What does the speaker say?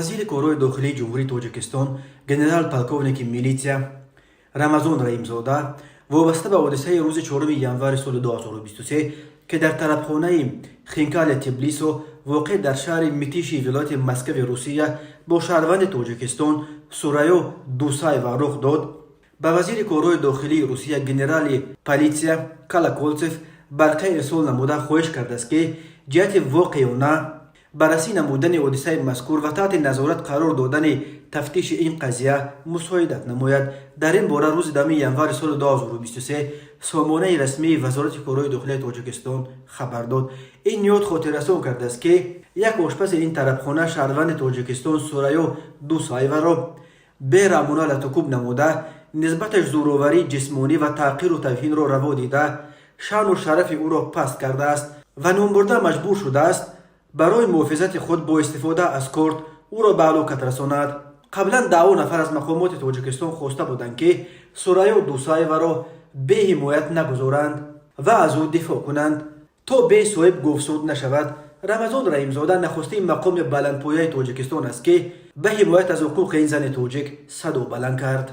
Вазири корҳои дохилии Ҷумҳурии Тоҷикистон, генерал-полковники милитсия Рамазон Раимзода вобаста ба ҳодисаи рӯзи 4 январи соли 2023, ки дар тарабхонаи «Хинкали Тбилисо», воқеъ дар шаҳри Митиши вилояти Москави Русия, бо шаҳрванди Тоҷикистон Сурайё Дусаева рух дод, ба вазири корҳои дохилии Русия, генерали политсия Колоколцев барқа ирсол намуда, хоҳиш кардааст, ки ҷиҳати воқеона баррасӣ намудани ҳодисаи мазкур ва таҳти назорат қарор додани тафтиши ин қазия мусоидат намояд. Дар ин бора рӯзи 10 январи соли 2023 сомонаи расмии Вазорати корҳои дохилияи Тоҷикистон хабар дод. Ин ниҳод хотиррасон кардааст, ки як ошпази ин тарабхона шаҳрванди Тоҷикистон Сурайё Дусаеваро бераҳмона латукуб намуда, нисбаташ зӯроварии ҷисмонӣ ва таҳқиру тавҳинро раво дида, шаъну шарафи ӯро паст кардааст ва номбурда маҷбур шудааст барои муҳофизати худ бо истифода аз корд ӯро ба ҳалокат расонад. Қаблан даҳҳо нафар аз мақомоти Тоҷикистон хоста буданд, ки Сурайё Дусаеваро беҳимоят нагузоранд ва аз ӯ дифоъ кунанд, то бесоҳиб говсуд нашавад. Рамазон Раҳимзода нахустин мақоми баландпояи Тоҷикистон аст, ки ба ҳимоят аз ҳуқуқи ин зани тоҷик садо баланд кард.